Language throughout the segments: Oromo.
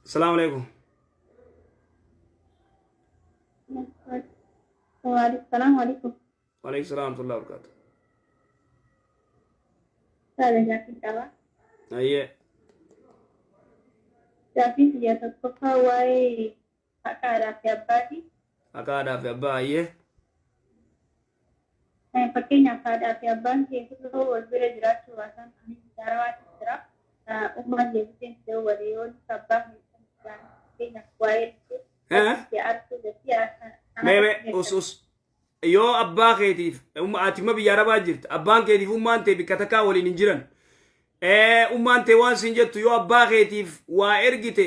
Asalaamu alaikum. Waalaikum alaikum. Waalaikum salaam warahmatullahi wabarakatuh. Saala gaaffii qaba. Ayyee. Gaaffiin kiyya tokkoffaa waa'ee haqa haadhaa fi abbaati. Haqa haadhaa fi abbaa ayyee. Fakkeenyaaf haadhaa fi abbaan kee osoo wal bira jiraachuu baatan ani jaarawaatti jira. Ummaan deebiseen ta'e walii yoo abbaa fakkeenyaaf waa'ee Eh? arguu jetti. Mee mee us us yoo abbaa keetiif ati ma biyya arabaa jirta, abbaan keetiif ummaan tee bikka takkaa waliin hin jiran, ummaan tee waan sin jettu yoo abbaa keetiif waa ergite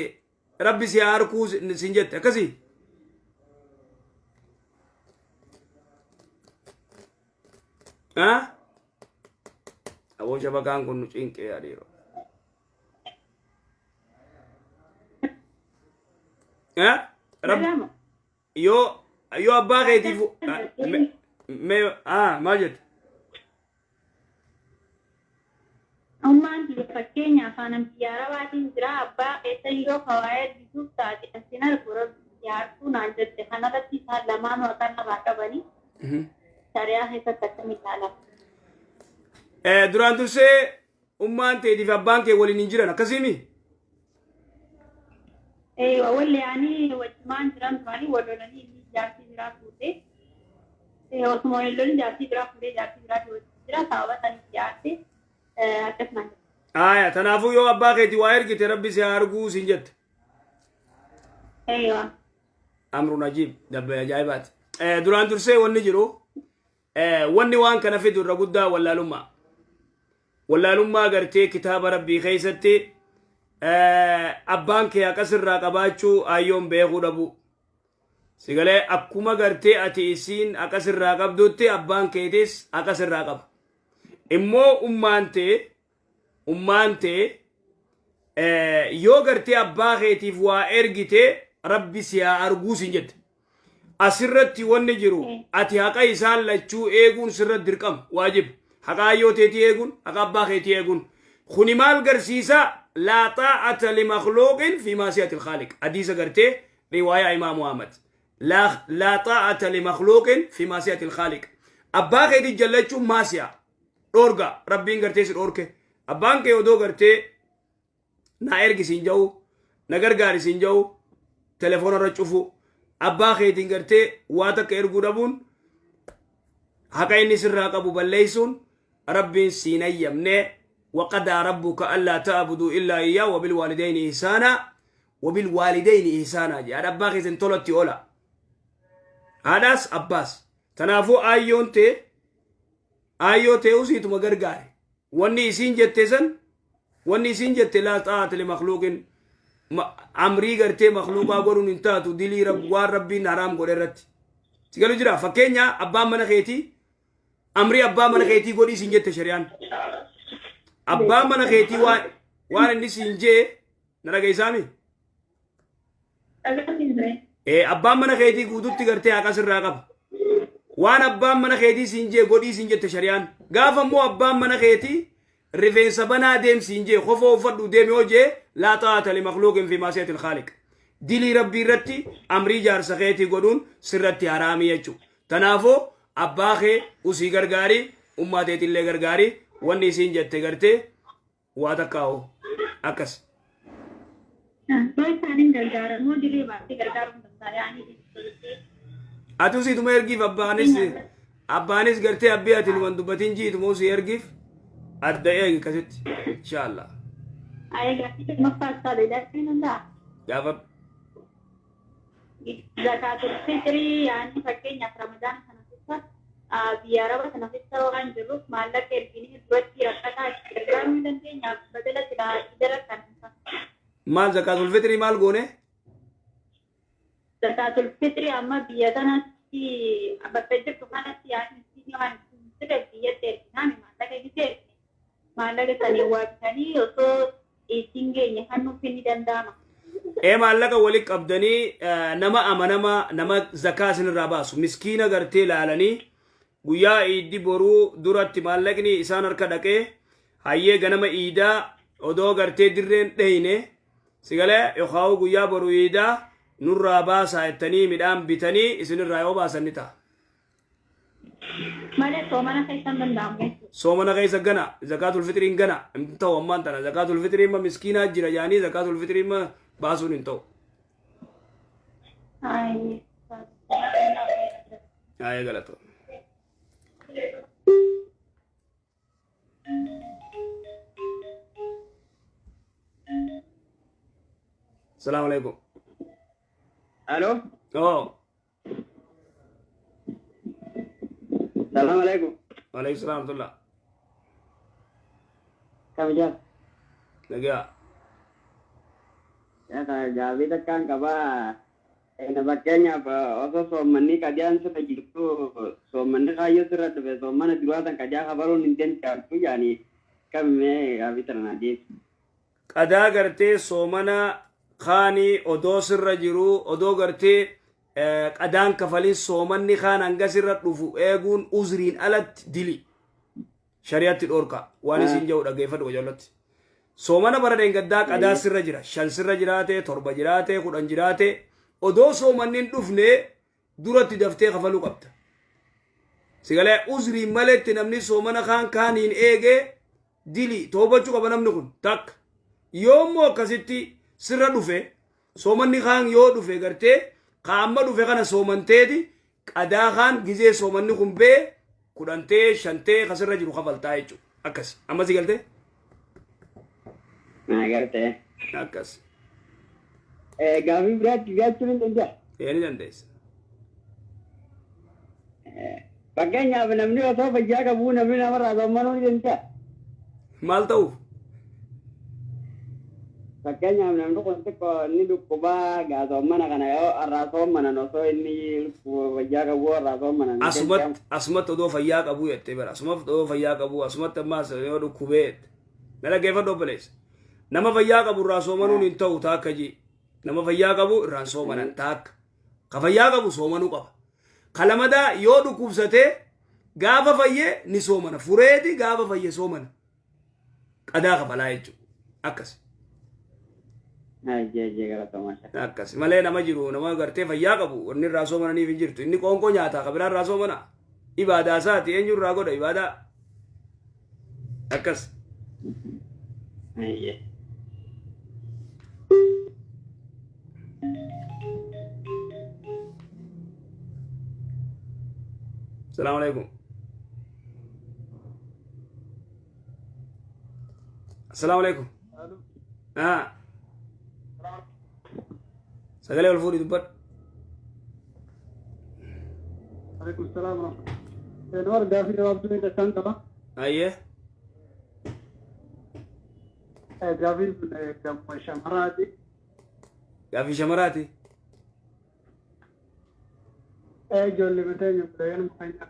rabbi si haa harkuu sin jette akkasii. Ah? Aboo shabakaan kun nu cinqee hariiroo. Eh? Rabbi yoo abbaa keetiif mee maal jette? Ummaan tiyya fakkeenyaaf aanan biyya arabaatiin jira, abbaa keessa yoo hawaa ergituuf taate asin argu rabbi si harkuu naan jette. Kanarratti isaan lamaanuu akka narraa qabanii shari'aa keessatti akkamitti ilaalama? Duraan dursee ummaan teetiif abbaan kee waliin hin jiran akkasiimi? Walli ani wajjumaan jiran duraanii wal lolanii inni jaartii biraa fuudhee, osuma wal lolin jaartii biraa fuudhee jaartii biraa wajjin jira, sababa saniif jaarte akkasumaan jira. Aya, tanaafuu yoo abbaa keetii waa ergite rabbi si haa arguu siin jette. Eewa. Amrun ajiib, dabbe ajaa'ibaati. Duraan dursee wanni jiru wanni waan kana fidu irra guddaa wallaalummaa. Wallaalummaa gartee kitaaba rabbii keessatti abbaan kee haqa sirraa qabaachuu ayyoon beekuu dhabuu. Sigalee akkuma gartee ati isiin haqa sirraa qabdutti abbaan keetis haqa sirraa qaba. Immoo ummaan tee yoo gartee abbaa keetiif waa ergite rabbi si haa arguu siin jette. Asirratti wanni jiru ati haqa isaan lachuu eeguun sirra dirqama, waajiba. Haqa ayyoo teetii eeguun, haqa abbaa keetii eeguun. Kuni maal garsiisa? Laa xaa'ata limakhluuqin fi maasiyati lkhaaliq. Hadiisa gartee riwaayaa Imaamu Ahmad. Laa xaa'ata limakhluuqin fi maasiyati lkhaaliq. Abbaa keetii jallachuun maasiyaa. Dhoorga rabbiin gartee si dhoorke. Abbaan kee odoo gartee naa ergi siin ja'u, na gargaari siin ja'u, telefoona irra cufu, abbaa keetiin gartee waa takka erguu dhabuun, haqa inni sirraa qabu balleessuun rabbiin siin hayyamne. Waqadaa rabbuka allaa ta'buduu illaa iyyaa wabilwaalidayni ihsaanaa, wabilwaalidayni ihsaanaa jedhe. Haadha abbaa keessan tolatti oola, haadhaas abbaas. Tanaafuu aayyoon tee aayyoo tee usiituma gargaare. Wanni isiin jette san, wanni isiin jette laa xaa'ata li makluuqin, amrii gartee makluuqaa godhuun hin taatu dilii waan rabbiin haraam godhe irratti. Si galu jira? Fakkeenya abbaan mana keetii amrii abbaa mana keetii godhii siin jette shari'aan. Abbaan mana keetii waan inni siin jee na dhageessaami? Dhagaatiin ture. Abbaan mana keetii guututti gartee haqa sirraa qaba. Waan abbaan mana keetii siin jee godhii siin jette shari'aan. Gaafa immoo abbaan mana keetii rifeensa banaa deem siin jee, kofoo uffadhu deem yoo jee, laa xaa'ata li makluuqin fi maasiyatil khaaliq. Dilii rabbii irratti amrii jaarsa keetii godhuun sirratti haraamii jechuudha. Tanaafuu abbaa kee usii gargaarii, ummaa teetillee gargaarii, wanni isiin jette gartee waa takkaa'u akkas. Yoo isaaniin gargaaramoo dirree baatee gargaaruu hin danda'a yaa'anii. Ati usiituma ergiif, abbaanis gartee abbii ati numan dubbatin jiituma usii ergiif, adda eegi akkasitti inshallah. Ayee, gaaffii lammaffaa isaa ilaaluu ni danda'a. Gaafa Zakaatul fitrii yaa'anii fakkeenyaaf Ramadaan kana keessa biyya Araba kana keessa waan jirruuf maallaqa erginee duratti rakkataa itti gargaaruu ni dandeenya badala silaa jara kan. Maal, zakaatul fitrii maal goone? Zakaatul fitrii amma biyya kanatti bakka jirtu kanatti yaa'anii waan hin jirre biyyatti erginaan maallaqa gisee maallaqa sanii waa bitanii osoo ittiin geenye hannuuf ni danda'ama. Ee, maallaqa wali qabdanii nama amanamaa, nama zakaa isinirraa baasu, miskiina gartee laalanii guyyaa iiddi boruu duratti maallaqni isaan harka dhaqee, hayyee ganama iidaa odoo gartee dirreen dheyne. Sigalee yookaan guyyaa boru iidaa nurraa baasaa jettanii midhaan bitanii isinirraa yoo baasan ni ta'a. Malee soomana keessa hin danda'amu jechuudha. Soomana keessa gana zakaatul fixriin gana hin ta'u. Ammaan tana zakaatul fixriin ma miskiinaa jira jaanii zakaatul fixriin ma baasuun hin ta'u. Ay. Ayee, galatoo. Salaamu alaikum. Alo. Oh, Salaam alaikum. Waalaikum salaam warahmatullah. Kabajaa. Nagaa. Gaaffii takkaan qabaa. Na fakkeenyaaf, osoo soommanni qadiyaan sirra jirtu, soommanni kaayyoo sirra dhufe, soommana duraa tan qadiyaa kabaruun hin danda'amtu yaani kamimee gaaffii tana naa deebisi. Qadaa gartee soomana kaanii odoo sirra jiru, odoo gartee qadaan kafalin soomanni kaan hanga sirra dhufu eeguun uzriin alatti dili. Shari'atti dhoorka. Waan isin jedhu dhaggeeffadhu qajeellotti. Soomana bara dheengaddaa qadaa sirra jira. Shan sirra jiraate, torba jiraate, 10 jiraate, odoo soomanni hin dhufne duratti daftee kafaluu qabda. Sigalee uzriin maletti namni soomana kaan kaaniin eegee dili toobachuu qaba namni kun takka. Yoommoo akkasitti sirra dhufe, soomanni kaan yoo dhufe, gartee kaamma dhufe kana soomanteeti qadaa kaan gizee soomanni kun bee 10 ta'ee 5 ta'ee kasirra jiru kafaltaa jechuudha. Akkas. Amma si galtee? Naa gartee. Akkas. Gaaffii biraatti gaachuu ni danda'a. Ee, ni dandeessa. Fakkeenyaaf, namni osoo fayyaa qabu namni namarraa soommanuu ni danda'a. Maal ta'uuf? Fakkeenyaaf, namni kun xiqqoo inni dhukkubaa gaa soommana kana yoo irraa soommanan, osoo inni fayyaa qabu irraa soommanan ni danda'amu. Asumatti odoo fayyaa qabu jettee bara, asumatti odoo fayyaa qabu, asumatti ammaas yoo dhukkubee jette. Na dhaggeeffadhu obboleessa. Nama fayyaa qabu irraa soomanuun hin ta'u taakka ji. Nama fayyaa qabu irraan soomanan taakka. Ka fayyaa qabu soomanuu qaba. Ka lamadaa yoo dhukkubsatee gaafa fayyee ni soomana. Fureeti gaafa fayye soomana. Qadaa kafalaa jechuudha. Akkas. Ajje ajje, galatoomaa. Akkas malee nama jiru, nama gartee fayyaa qabu wanni irraa soomananiif hin jirtu. Inni qoonqoo nyaataa ka biraa irraa soomana. Ibaadaa isaati eenyu irraa godha ibaadaa. Akkas. Ajje. Salaamu alaikum. Assalaamu alaikum. Ah. Sagalee ol fuudhi dubbadhu. Alaikum salaam wa rahmatullahi. Anwar, gaafii gabaabduu takkaan qaba. Ayyee. Gaafiin kun gamma shamaraati. Gaafii shamaraati. Ijoollee mataa eenyu muka.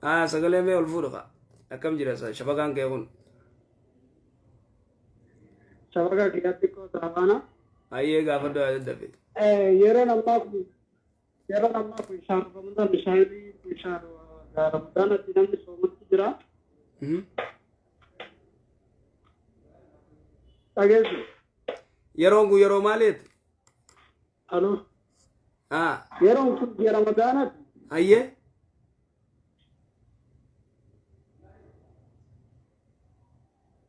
Ah, sagalee mee ol fuudhu kaa. Akkam jira shabakaan kee kun? Shabakaa kiyyaatti xiqqoo saafaana. Ayyee, gaafadhu haa daddafe. Yeroon ammaa kun bishaan Ramadaan, bishaanii bishaan Ramadaanatti namni soomatti jira. Dhageessu. Yeroon kun yeroo maaliiti? Aloo. Ah, Yeroon kun ji'a Ramadaanatti. Ayyee.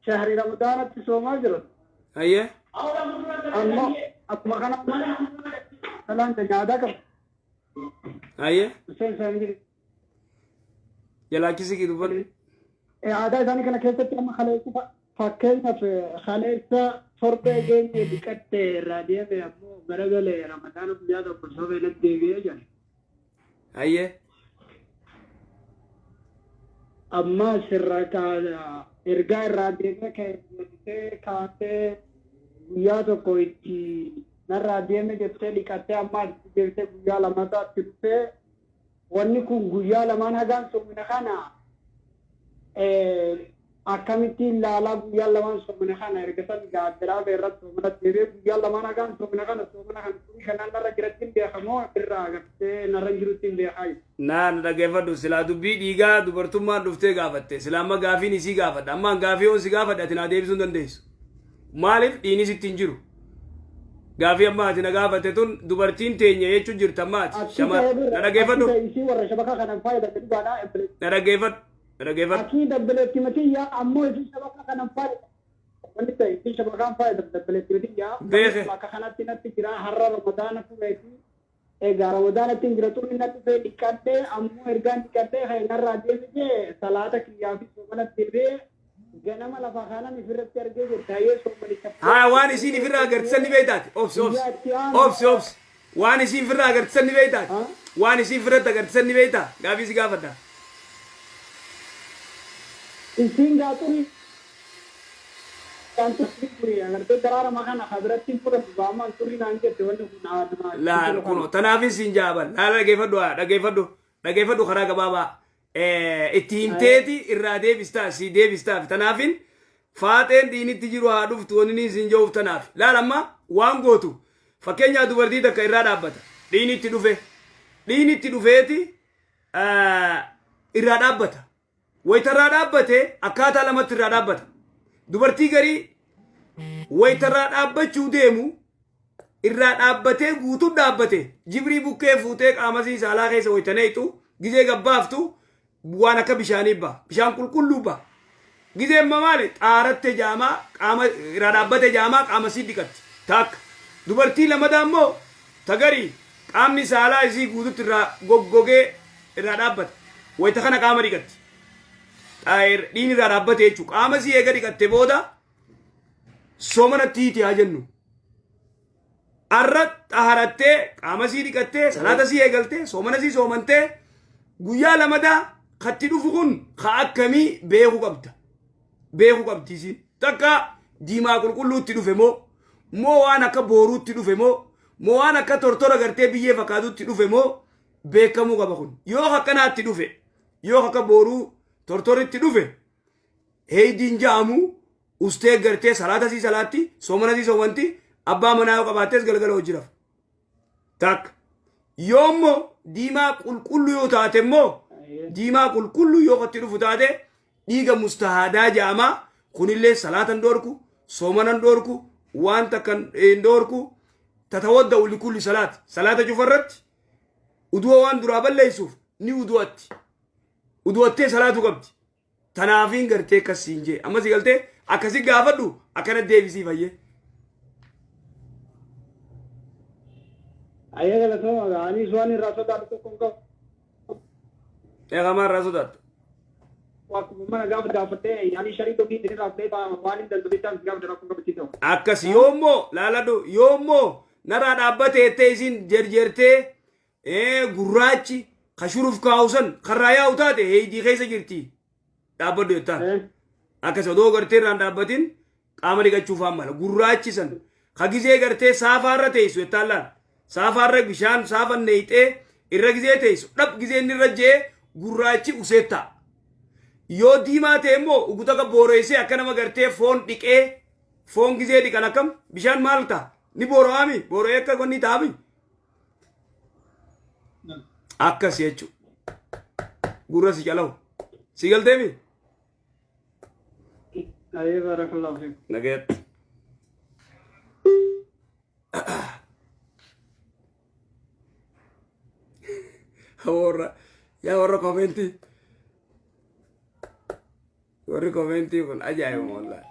Shahri Ramadaanatti soomaa jira. Ayyee. Ammoo akkuma kana salaan nyaataa qaba. Ayyee. Isheen isaanii Jalaachisi kii dubbadhu. Aadaa isaanii kana keessatti amma kaleessa, fakkeenyaaf, kaleessa torbee geenye dhiqatte irraa deeme, ammoo garagalee Ramadaana guyyaa tokko soobee natti deebi'ee jira. Ayyee. Amma sirra ergaa irraa deemee ka'ee kaatee guyyaa tokko itti narraa deeme jettee dhiqattee, amma asitti deebitee guyyaa lamataatti dhufee, wanni kun guyyaa lamaan hagaan soomina kana akkamittiin laalaa? Guyyaa lamaan soomina kana erga san gaaddiraa irratti soomina deebi'ee, guyyaa lamaan hagaan soomina kana, soomina kana turii kanaan narra jiratti hin beekamoo irraa agartee narra jirutti hin beekaa? Naan dhaggeeffadhu. Silaa dubbii dhiigaa dubartummaan dhuftee gaafatte, silaa amma gaafiin isii gaafadha. Ammaan gaafii yoon si gaafadhe ati naa deebisuu hin dandeessu. Maaliif? Dhiinis ittiin jiru. Gaafii amma ati na gaafate tun dubartiin teenya jechuun jirta amma ati. Achi Shamar ta'ee bira na dhaggeeffadhu. achi ta'e isii warra shabakaa kanan fayyadamte dhugaadha. Na dhaggeeffadhu. Na dhaggeeffadhu. Akii dabbileetti matiyyaa ammoo isii shabakaa kanan fayyadamte. Wanni ta'e isii shabakaan fayyadamte dabbileetti matiyyaa. Beeke. Bakka kanatti natti jira har'a Ramadaana fureeti. Egaa Ramadaanatti hin jira xurri natti dhufee dhiqadhee ammoo ergaan dhiqadhee kan narraa deebisee salaata kiyyaa fi soomanatti deebi'ee ganama lafa kanan ifirratti argee jirta hayyee soomanicha. Haa, waan isiin ifirraa agarsiisan ni beektaati. Obsi, obsi. Guyyaa itti aanu. Obsi, obsi. Waan isiin ifirraa agarsiisan ni beektaati. Ha? Waan isiin ifirratti agarsiisan ni beektaa? Gaafii si gaafadha. Isiin gaa xurii kan turri kuni agartee daraarama kana ka biratti hin fudhatu baamaan turri naan jette wanni kun nama Laal kuno tanaafis siin jaaban. Laala, dhageeffadhu, haa dhageeffadhu, dhageeffadhu. Karaa gabaabaa itti himteeti irraa deebistaa si deebistaaf. Tanaafin faaxeen dhiinitti jiru haa dhuftu wanni inni siin ja'uuf tanaaf. Laal, amma waan gootu, fakkeenyaa dubartii takka irraa dhaabbata dhiinitti dhufe, dhiinitti dhufeeti irraa dhaabbata. Wayita irraa dhaabbate akkaataa lamatti irraa dhaabbata. Dubartii garii wayita irraa dhaabbachuu deemu irraa dhaabbatee guutuun dhaabbate jibrii bukkee fuutee qaamasii saalaa keessa wayita neexu gizee gabbaaftu waan akka bishaanii ba'a, bishaan qulqulluu ba'a. Gizee amma maali xaaratte jaamaa qaama irraa dhaabbate jaamaa qaama sii dhiqatti takka. Dubartii lamadaa immoo tagarii qaamni saalaa isii guututti irraa goggogee irraa dhaabbata. Wayita kana qaama dhiqatti, dhiin irraa dhaabbate jechuudha. Qaama sii eega dhiqatte booda soomanatti hiiti haa jennu. Arra xaharattee, qaama sii dhiqattee, salaata sii eegaltee, soomana sii soomantee, guyyaa lamadaa katti dhufu kun ka akkamii beekuu qabda. Beekuu qabdi isiin. Takka diimaa qulqulluutti dhufe moo waan akka booruutti dhufe moo waan akka tortora gartee biyyee fakkaatutti dhufe moo beekamuu qaba kun. Yoo akkanaatti dhufe, yoo akka booruu tortoritti dhufe, heeydiin ja'amu ustee gartee salaata sii salaatti, soomana sii soomanti, abbaa manaa yoo qabaattes galgala hojii rafa. Takka. Yoo immoo diimaa qulqulluu yoo taate immoo, diimaa qulqulluu yoo katti dhufu taate, dhiiga mustahaadaa ja'amaa. Kunillee salaata hin dhoorku, soomana hin dhoorku, waan takka hin dhoorku. Tatawadda'u likulli salaat, salaata cufarratti udu'a waan duraa balleessuuf ni udu'atti, udu'attee salaatu qabdi. Tanaafiin gartee akkasiin jee amma si galtee akkasi gaafadhu, akkana deebisii fayyee. Ayyee, galatooma. Anis waan irraa sodaadhu tokko hin qabu. Eegamaa irraa sodaatta. Akkuma mana gaafa gaafadhee ani sharii tokko irraa fudhee waan hin danda'u gaafa rakkoo qabachiisu. Akkas yoommoo laaladhu, yoommoo narraa dhaabbate jettee isiin jerjertee gurraachi ka shuruuf kaa'u san karraa yaa'u taate, heeydii keessa jirti, dhaabbadhu jettaan. Akkas odoo gartee irraan dhaabbatin qaama dhiqachuufaan mala gurraachi san ka gizee gartee saafaarra teessu jettaan. Laal, saafaarra bishaan saafan neeyxee irra gizee teessu dhab gizee inni irra jee gurraachi useetta. Yoo diimaa ta'e immoo uguta ka booreessee akka nama gartee foon dhiqee, foon gizee dhiqan akkam bishaan maal ta'a, ni boora'aami, boora'ee akka wanni ta'ami akkas jechuudha. Gurra si calawu si galteemi. Ayyee, barakallahu fiik. Nagayatti. Warra yaa warra commentii, warri commentii kun ajaa'iba wallahi.